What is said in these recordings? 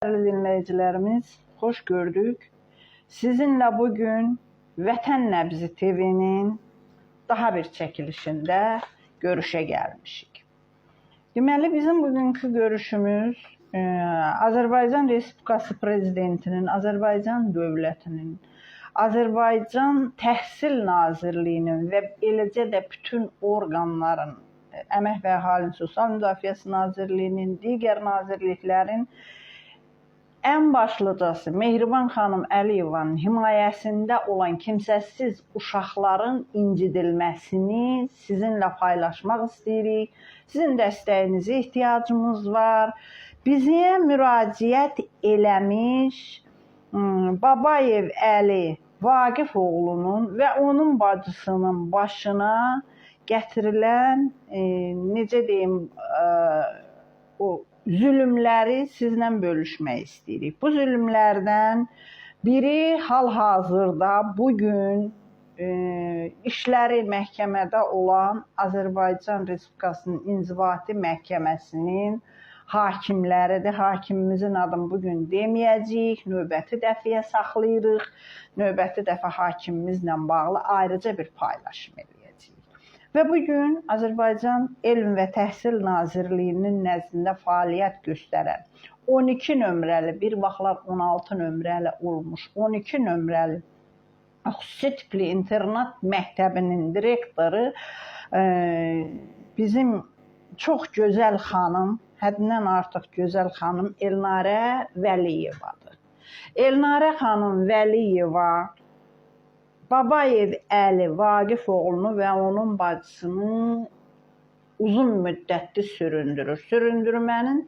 Dəyərli dinləyicilərimiz, xoş gördük. Sizinlə bugün Vətən Nəbzi TV-nin daha bir çəkilişində görüşə gəlmişik. Deməli, bizim bugünkü görüşümüz Azərbaycan Respublikası Prezidentinin, Azərbaycan dövlətinin, Azərbaycan Təhsil Nazirliyinin və eləcə də bütün orqanların, Əmək və Əhalinin Sosial Müdafiəsi Nazirliyinin, digər nazirliklərin, ən başlıcası Mehriban xanım Əliyevanın himayəsində olan kimsəsiz uşaqların incidilməsini sizinlə paylaşmaq istəyirik. Sizin dəstəyinizə ehtiyacımız var. Bizə müraciət eləmiş Babayev Əli Vaqif oğlunun və onun bacısının başına gətirilən, necə deyim, o zülmləri sizlə bölüşmək istəyirik. Bu zülmlərdən biri hal-hazırda bu gün işləri məhkəmədə olan Azərbaycan Respublikasının İnzibati Məhkəməsinin hakimləridir. Hakimimizin adını bu gün deməyəcəyik, növbəti dəfəyə saxlayırıq. Növbəti dəfə hakimimizlə bağlı ayrıca bir paylaşım eləyəcəyik. Və bu gün Azərbaycan Elm və Təhsil Nazirliyinin nəzdində fəaliyyət göstərən 12 nömrəli, bir vaxtlar 16 nömrəli olmuş 12 nömrəli xüsusi tipli internat məktəbinin direktoru bizim çox gözəl xanım, həddindən artıq gözəl xanım Elnarə Vəliyevadır. Elnarə xanım Vəliyeva Babayev Əli Vaqif oğlunu və onun bacısını uzun müddətli süründürür. Süründürmənin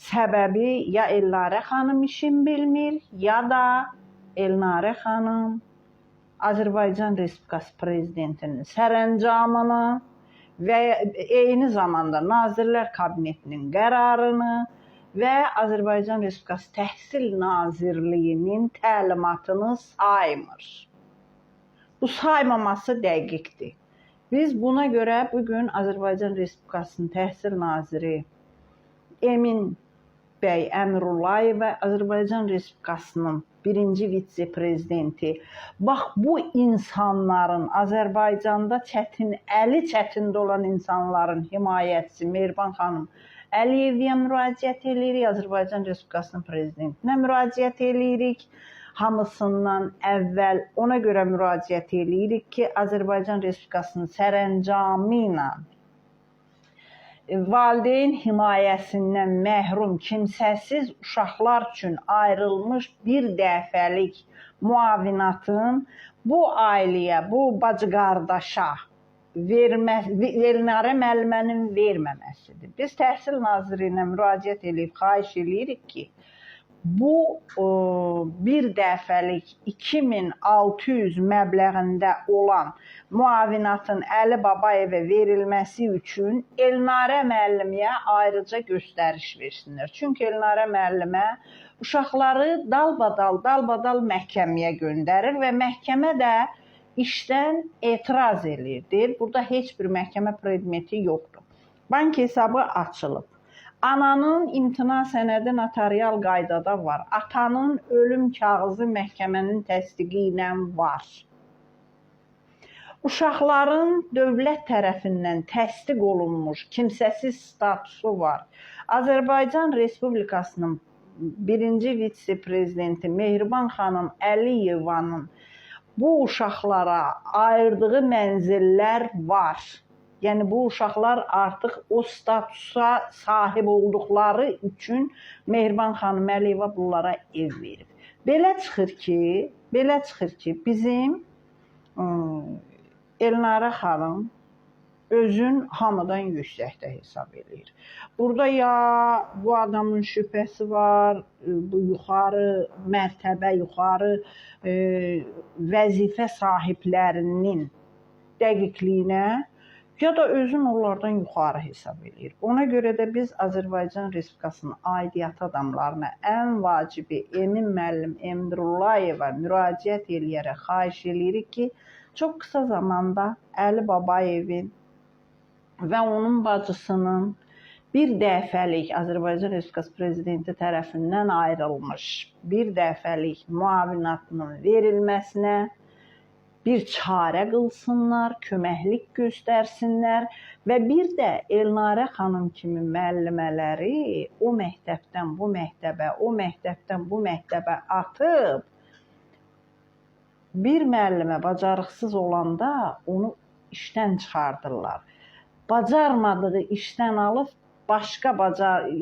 səbəbi ya Elnarə xanım işin bilmir, ya da Elnarə xanım Azərbaycan Respublikası Prezidentinin sərəncamını və eyni zamanda Nazirlər Kabinetinin qərarını və Azərbaycan Respublikası Təhsil Nazirliyinin təlimatını saymır. Bu saymaması dəqiqdir. Biz buna görə bu gün Azərbaycan Respublikasının Təhsil Naziri Emin bəy Əmrullayevə, Azərbaycan Respublikasının birinci vitse-prezidenti, bax bu insanların, Azərbaycanda çətin, əli çətində olan insanların himayəçisi Mehriban xanım Əliyevyə müraciət eləyirik, Azərbaycan Respublikasının prezidentinə müraciət eləyirik. Hamısından əvvəl ona görə müraciət eləyirik ki, Azərbaycan Respublikasının sərəncamı ilə valideyn himayəsindən məhrum kimsəsiz uşaqlar üçün ayrılmış bir dəfəlik müavinatın bu ailəyə, bu bacı-qardaşa vermə, Elnarə müəllimənin verməməsidir. Biz Təhsil Nazirliyinə müraciət eləyib xahiş eləyirik ki, bu bir dəfəlik 2600 məbləğində olan müavinatın Əli Babayevə verilməsi üçün Elnarə müəlliməyə ayrıca göstəriş versinlər. Çünki Elnarə müəllimə uşaqları dalbadal məhkəməyə göndərir və məhkəmə də işdən etiraz eləyir. Deyir, burada heç bir məhkəmə predmeti yoxdur. Bank hesabı açılıb. Ananın imtina sənədi notarial qaydada var. Atanın ölüm kağızı məhkəmənin təsdiqi ilə var. Uşaqların dövlət tərəfindən təsdiq olunmuş kimsəsiz statusu var. Azərbaycan Respublikasının birinci vitse-prezidenti Mehriban xanım Əliyevanın bu uşaqlara ayırdığı mənzillər var. Yəni bu uşaqlar artıq o statusa sahib olduqları üçün Mehriban xanım Əliyeva bunlara ev verib. Belə çıxır ki, bizim Elnarə xanım özün hamıdan yüksəkdə hesab eləyir. Burada ya bu adamın şübhəsi var, bu yuxarı mərtəbə, yuxarı vəzifə sahiblərinin dəqiqliyinə, ya da özün onlardan yuxarı hesab eləyir. Ona görə də biz Azərbaycan Respublikasının aidiyyatı adamlarına, ən vacibi Emin müəllim Emrullayeva müraciət eləyərək xahiş eləyirik ki, çox qısa zamanda Əli Babayevin və onun bacısının Bir dəfəlik Azərbaycan Respublikası prezidenti tərəfindən ayrılmış bir dəfəlik müavinatının verilməsinə bir çarə qılsınlar, köməklik göstərsinlər və bir də Elnarə xanım kimi müəllimələri o məktəbdən bu məktəbə, o məktəbdən bu məktəbə atıb bir müəllimə bacarıqsız olanda onu işdən çıxardırlar. Bacarmadığı işdən alıb başqa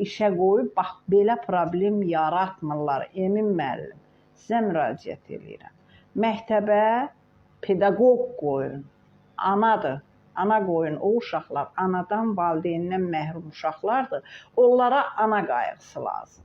işə qoyub bax belə problem yaratmırlar. Emin müəllim, sizə müraciət eləyirəm. Məktəbə pedaqoq qoyun. Anadır. Ana qoyun. O uşaqlar anadan, valideynindən məhrum uşaqlardır. Onlara ana qayğısı lazımdır.